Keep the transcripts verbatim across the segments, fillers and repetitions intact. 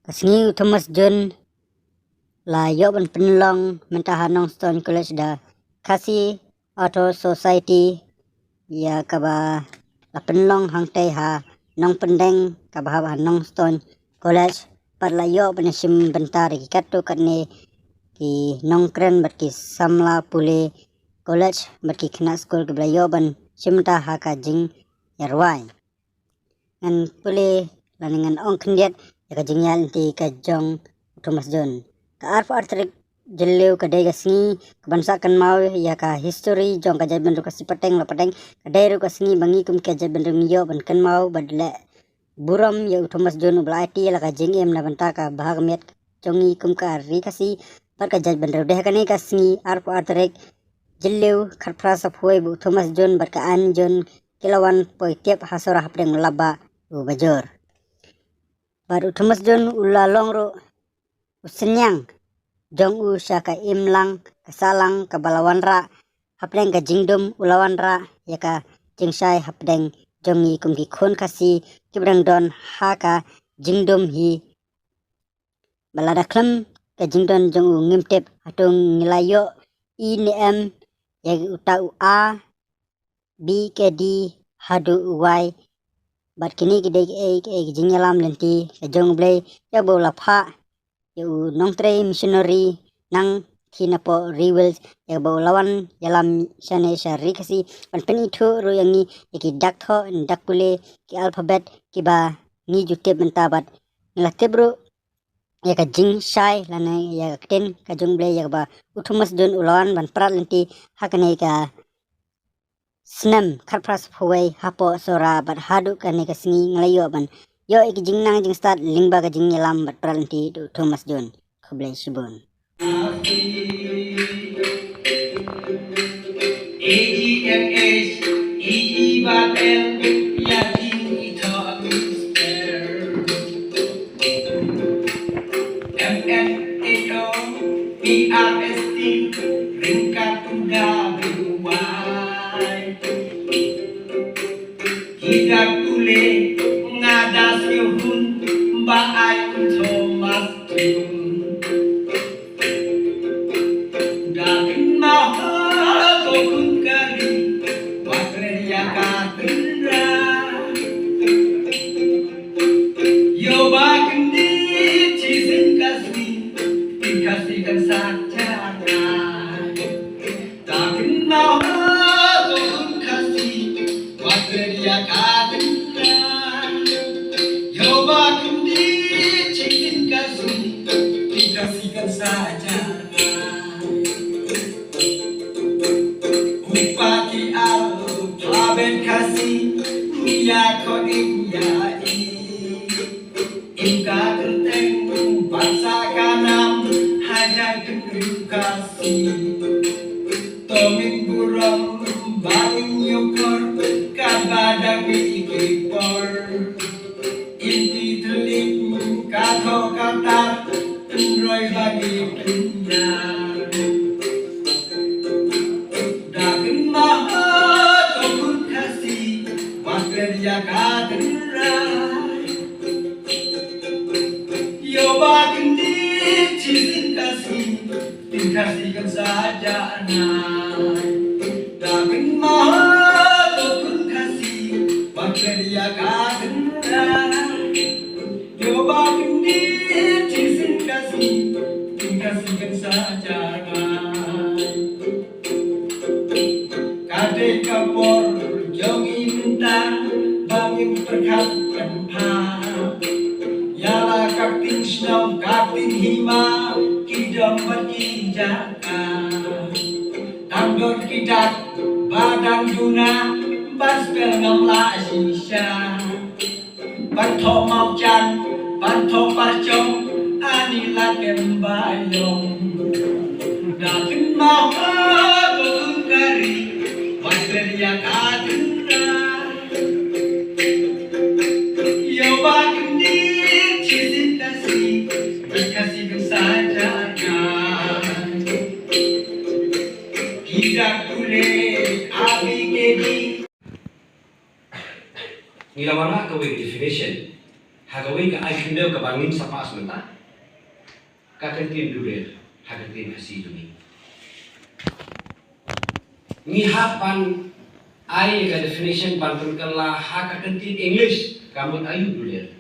Ka sngi u Thomas Jones la ïoh ban pynlong mynta ha Nongstoiñ College da Khasi Authors' Society, ïa kaba la pynlong hangtei ha Nongpyndeng kaba hap ha Nongstoiñ College, bad la ïoh ban shim bynta da ki katto katne ki nongkren bad ki samla pule college bad ki khynnah skul kiba la ïoh ban shim bynta ha ka jingïarwai. Ngan pule lane ngan ong khyndiat ïa ka jingïaid lynti ka jong u Thomas Jones. Ka arphew ar tarik Jylliew ka dei ka sngi kaban sa kynmaw ïa ka history jong ka jaitbynriew Khasi pateng la pateng. Ka dei ruh ka sngi ba ngi kum ka jaitbynriew ngi ïoh ban kynmaw bad leh burom ïa u Thomas Jones uba la aiti ïa la ka jingim na bynta ka bha ka miat jong ngi kum ka ri Khasi bad ka jaitbynriew. Dei ha kane ka sngi arphew ar tarik Jylliew khatphra saw phew wei ba u Thomas Jones bad ka Annie Jones ki la wan poi tiap ha Sohra hapdeng u laba u Bajor. Bad u Thomas Jones u la long ruh u synñiang jong u sha ka imlang ka sahlang kaba la wanrah hapdeng ka jingdum, u la wanrah ïa ka jingshai hapdeng jong ngi kum ki khun Khasi kiba dang don ha ka jingdum hi. Ba lada khlem ka jingdon jong u ngim tip hato ngi la ïoh i ne em ïa uta u A, B, K, D haduh u Y. Bad kine ki dei kiei kiei ki jingïalam lynti ka jong U Blei ïa ba u la phah ïa u nongtrei missionary nangta napoh ri Wales ïa ba u la wan ïalam shane sha ri Khasi ban pynithuh ruh ïa ngi ïa ki dak thoh, dak pule, ki alphabet kiba ngi ju tip mynta bad ngi la tip ruh ïa ka jingshai lane ïa ka ktien ka jong U Blei ïa kaba u Thomas Jones u la wan ban prat lynti ha kane ka snem khatphra saw phew wei hapoh Sohra bad haduh kane ka sngi ngi la ïoh ban ïoh ïa ka jingnang jingstad lyngba ka jingïalam bad prat lynti da u Thomas Jones. Khublei shibun. A G M H, E E Batel, ïa ki thoh newspaper. M N A O, P R S T, ryngkat u W Y. Ki dak pule nga da sngewhun ba ai u Thomas Jones. Da kynmaw ha ko khun ka ri, wat klet ïa ka tynrai. Ïoh ba kyndit shisien ka sngi, ki Khasi kan sa janai. Da kynmaw ha ko khun Khasi, wat klet ïa ka tynrai. Ïoh ba kyndit shisien ka sngi, ki Khasi kan sa janai. U Pakiar u pha beit Khasi, u ïa khot ïa i. Im ka kyrteng bad sa ka nam ha jaitbynriew Khasi. To ngin burom ba ngin ïoh khot katba dang mih ki por. Im ki thylliej ka thoh ka tar, tynroi ba ngi pynïar. Da kynmaw ha ko khun Khasi, wat klet ïa ka tynrai. Ïoh ba kyndit shisien ka sngi, ki Khasi kan sa janai. Da kynmaw ha ko khun Khasi, wat klet ïa ka tynrai. Ïoh ba kyndit shisien ka sngi, ki Khasi kan sa janai. Ka dei ka por jong ngi mynta ba ngin pyrkhat pynpham ïa la ka ktien shnong, ka ktien hima, ki dong bad ki jaka. Tang don ki dak ba dang duna, ban spell ngam lah shisha. Ban thoh mawjan, ban thoh parchong, ani la kem ba ïong. Da kynmaw ha ko khun ka ri, wat klet ïa ka tynrai. Ïoh ba kyndit shisien ka sngi, ki Khasi kan sa janai. Ki dak pule A B K D. Ngi la wanrah kawei ka definition. Kawei ka ai khyndew kaba ngin sa pass mynta, ka kyntien dulir ha ka ktien Khasi jong ngi. Ngi hap ban ai ka definition ban pynkylla ha ka kyntien English, ka mut aïu dulir.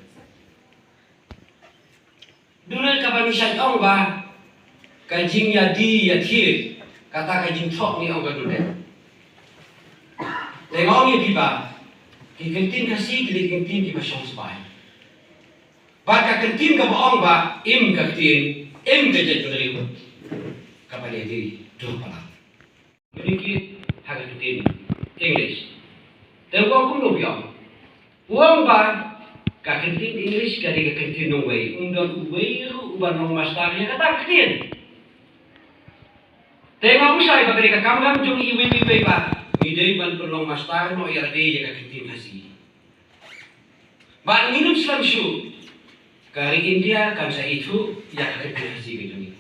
Dulir kaba ngi shait ong ba ka jingïadie ïathied, kata ka jingthoh ngi ong ka dulir. Te nga ong ïa phi ba ki kyntien Khasi ki dei ki kyntien kiba shong sbai. Bad ka kyntien kaba ong ba im ka ktien, im ka jaitbynriew, kaba ïadei dur palat. Communicate ha ka ktien English. Te u ong kumno u ong? U ong ba ka ktien English ka dei ka ktien nongwei, um don uwei ruh uban long master ïa kata ka ktien. Te nga ong shai ba ka dei ka kam jong iwei pa iwei ba ngi dei ban pynlong master noh ïa lade ïa ka ktien Khasi. Bad ngin ym slem shuh, ka ri India kan sa ithuh ïa ka ktien Khasi ka jong ngi.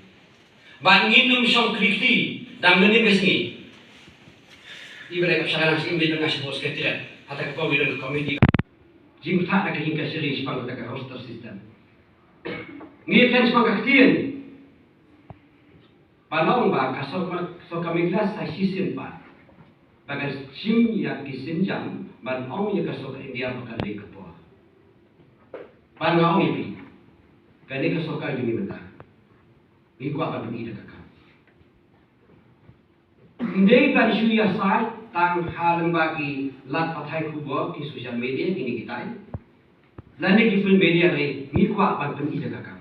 Bad ngin ym shong kli kti dang mynnin ka sngi. I ba dei ka pisa ka nang sa im dei nga sha Secretariat, hata ka pom i don ka committee. Jingpyntah na ka jingkashari shaphang kata ka roster system. Ngi ïa kren shaphang ka ktien. Ban ong ba ka sorkar, sorkar Meghalaya sa shisien pat ba kan shim ïa ki sienjam ban ong ïa ka sorkar India ba kan leh ka por. Ban ong ïa phi, kane ka sorkar jong ngi mynta, ngi kwah ban pyni da ka kam. Ym dei ban shu ïasaid tang ha lyngba ki lad pathai khubor, ki social media, kine kitai, lane ki print media, re ngi kwah ban pyni da ka kam.